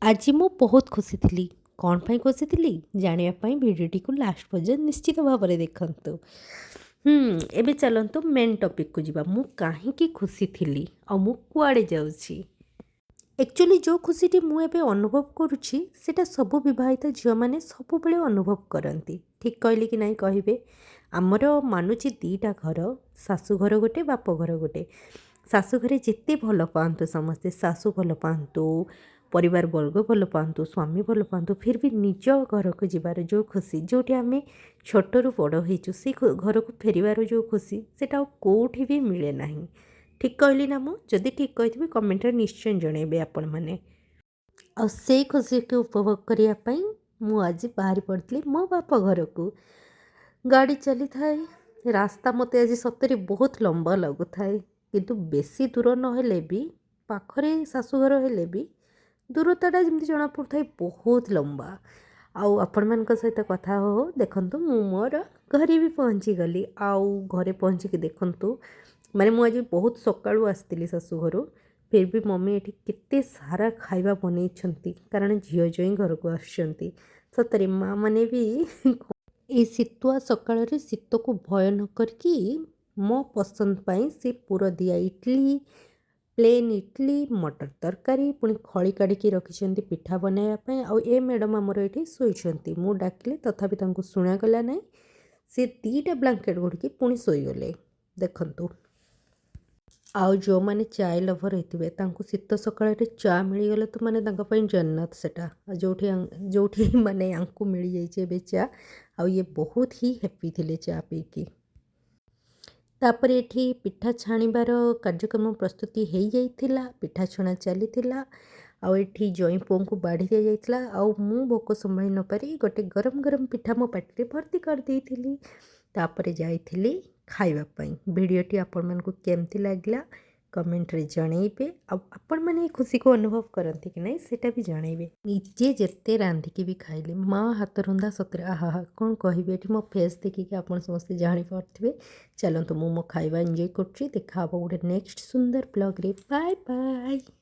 ଆଜି ମୁଁ ବହୁତ ଖୁସି ଥିଲି। କ'ଣ ପାଇଁ ଖୁସି ଥିଲି, ଜାଣିବା ପାଇଁ ଭିଡ଼ିଓଟିକୁ ଲାଷ୍ଟ ପର୍ଯ୍ୟନ୍ତ ନିଶ୍ଚିତ ଭାବରେ ଦେଖନ୍ତୁ। ଏବେ ଚାଲନ୍ତୁ ମେନ୍ ଟପିକ୍କୁ ଯିବା। ମୁଁ କାହିଁକି ଖୁସି ଥିଲି ଆଉ ମୁଁ କୁଆଡ଼େ ଯାଉଛି? ଆକ୍ଚୁଆଲି ଯେଉଁ ଖୁସିଟି ମୁଁ ଏବେ ଅନୁଭବ କରୁଛି, ସେଇଟା ସବୁ ବିବାହିତ ଝିଅମାନେ ସବୁବେଳେ ଅନୁଭବ କରନ୍ତି। ଠିକ୍ କହିଲି କି ନାହିଁ, କହିବେ? ଆମର ମାନୁଛି ଦୁଇଟା ଘର, ଶାଶୁଘର ଗୋଟେ, ବାପ ଘର ଗୋଟେ। ଶାଶୁଘରେ ଯେତେ ଭଲ ପାଆନ୍ତୁ ସମସ୍ତେ, ଶାଶୁ ଭଲ ପାଆନ୍ତୁ, ପରିବାର ବର୍ଗ ଭଲ ପାଆନ୍ତୁ, ସ୍ୱାମୀ ଭଲ ପାଆନ୍ତୁ, ଫିର୍ ବି ନିଜ ଘରକୁ ଯିବାର ଯେଉଁ ଖୁସି, ଯେଉଁଠି ଆମେ ଛୋଟରୁ ବଡ଼ ହେଇଛୁ, ସେ ଘରକୁ ଫେରିବାର ଯେଉଁ ଖୁସି, ସେଇଟା ଆଉ କେଉଁଠି ବି ମିଳେ ନାହିଁ। ଠିକ୍ କହିଲି ନା ମୁଁ? ଯଦି ଠିକ୍ କହିଥିବି, କମେଣ୍ଟରେ ନିଶ୍ଚୟ ଜଣାଇବେ ଆପଣମାନେ। ଆଉ ସେଇ ଖୁସିକୁ ଉପଭୋଗ କରିବା ପାଇଁ ମୁଁ ଆଜି ବାହାରି ପଡ଼ିଥିଲି ମୋ ବାପ ଘରକୁ। ଗାଡ଼ି ଚାଲିଥାଏ। ରାସ୍ତା ମୋତେ ଆଜି ସତରେ ବହୁତ ଲମ୍ବା ଲାଗୁଥାଏ। କିନ୍ତୁ ବେଶୀ ଦୂର ନହେଲେ ବି, ପାଖରେ ଶାଶୁଘର ହେଲେ ବି ଦୂରତାଟା ଯେମିତି ଜଣାପଡ଼ୁଥାଏ ବହୁତ ଲମ୍ବା। ଆଉ ଆପଣମାନଙ୍କ ସହିତ କଥା ହଉ ହଉ ଦେଖନ୍ତୁ, ମୁଁ ମୋର ଘରେ ବି ପହଞ୍ଚିଗଲି। ଆଉ ଘରେ ପହଞ୍ଚିକି ଦେଖନ୍ତୁ, ମାନେ ମୁଁ ଆଜି ବହୁତ ସକାଳୁ ଆସିଥିଲି ଶାଶୁଘରୁ, ଫିର୍ ବି ମମି ଏଠି କେତେ ସାରା ଖାଇବା ବନେଇଛନ୍ତି, କାରଣ ଝିଅ ଜ୍ୱାଇଁ ଘରକୁ ଆସୁଛନ୍ତି। ସତରେ ମା' ମାନେ ବି ଏଇ ଶୀତୁଆ ସକାଳରେ ଶୀତକୁ ଭୟ ନ କରିକି ମୋ ପସନ୍ଦ ପାଇଁ ସେ ପୁର ଦିଆ ଇଡ଼ଲି, ପ୍ଲେନ୍ ଇଡ଼ଲି, ମଟର ତରକାରୀ, ପୁଣି ଖଳି କାଢ଼ିକି ରଖିଛନ୍ତି ପିଠା ବନାଇବା ପାଇଁ। ଆଉ ଏ ମ୍ୟାଡ଼ାମ୍ ଆମର ଏଠି ଶୋଇଛନ୍ତି। ମୁଁ ଡାକିଲି, ତଥାପି ତାଙ୍କୁ ଶୁଣାଗଲା ନାହିଁ। ସେ ଦୁଇଟା ବ୍ଲାଙ୍କେଟ୍ ଘୋଡ଼ିକି ପୁଣି ଶୋଇଗଲେ, ଦେଖନ୍ତୁ। ଆଉ ଯେଉଁମାନେ ଚାଏ ଲଭର୍ ହେଇଥିବେ, ତାଙ୍କୁ ଶୀତ ସକାଳରେ ଚା ମିଳିଗଲେ ତ ମାନେ ତାଙ୍କ ପାଇଁ ଜନ୍ନତ ସେଟା। ଆଉ ଯେଉଁଠି ଯେଉଁଠି ମାନେ ୟାଙ୍କୁ ମିଳିଯାଇଛି ଏବେ ଚା, ଆଉ ଇଏ ବହୁତ ହି ହ୍ୟାପି ଥିଲେ ଚା ପିଇକି। ତାପରେ ଏଠି ପିଠା ଛାଣିବାର କାର୍ଯ୍ୟକ୍ରମ ପ୍ରସ୍ତୁତି ହେଇଯାଇଥିଲା। ପିଠା ଛଣା ଚାଲିଥିଲା ଆଉ ଏଠି ଜଇଁ ପୁଅଙ୍କୁ ବାଢ଼ି ଦିଆଯାଇଥିଲା। ଆଉ ମୁଁ ଭୋକ ସମ୍ଭାଳି ନପାରି ଗୋଟେ ଗରମ ଗରମ ପିଠା ମୋ ପାଟିରେ ଭର୍ତ୍ତି କରିଦେଇଥିଲି। ତାପରେ ଯାଇଥିଲି ଖାଇବା ପାଇଁ। ଭିଡ଼ିଓଟି ଆପଣମାନଙ୍କୁ କେମିତି ଲାଗିଲା, କମେଣ୍ଟରେ ଜଣେଇବେ। ଆଉ ଆପଣମାନେ ଏ ଖୁସିକୁ ଅନୁଭବ କରନ୍ତି କି ନାହିଁ, ସେଇଟା ବି ଜଣେଇବେ। ନିଜେ ଯେତେ ରାନ୍ଧିକି ବି ଖାଇଲେ ମା ହାତ ରନ୍ଧା ସତରେ ଆହା, କ'ଣ କହିବି? ଏଠି ମୋ ଫେସ୍ ଦେଖିକି ଆପଣ ସମସ୍ତେ ଜାଣିପାରୁଥିବେ। ଚାଲନ୍ତୁ, ମୁଁ ମୋ ଖାଇବା ଏନ୍ଜୟ କରୁଛି। ଦେଖା ହେବ ଗୋଟେ ନେକ୍ସଟ ସୁନ୍ଦର ବ୍ଲଗ୍ରେ। Bye bye.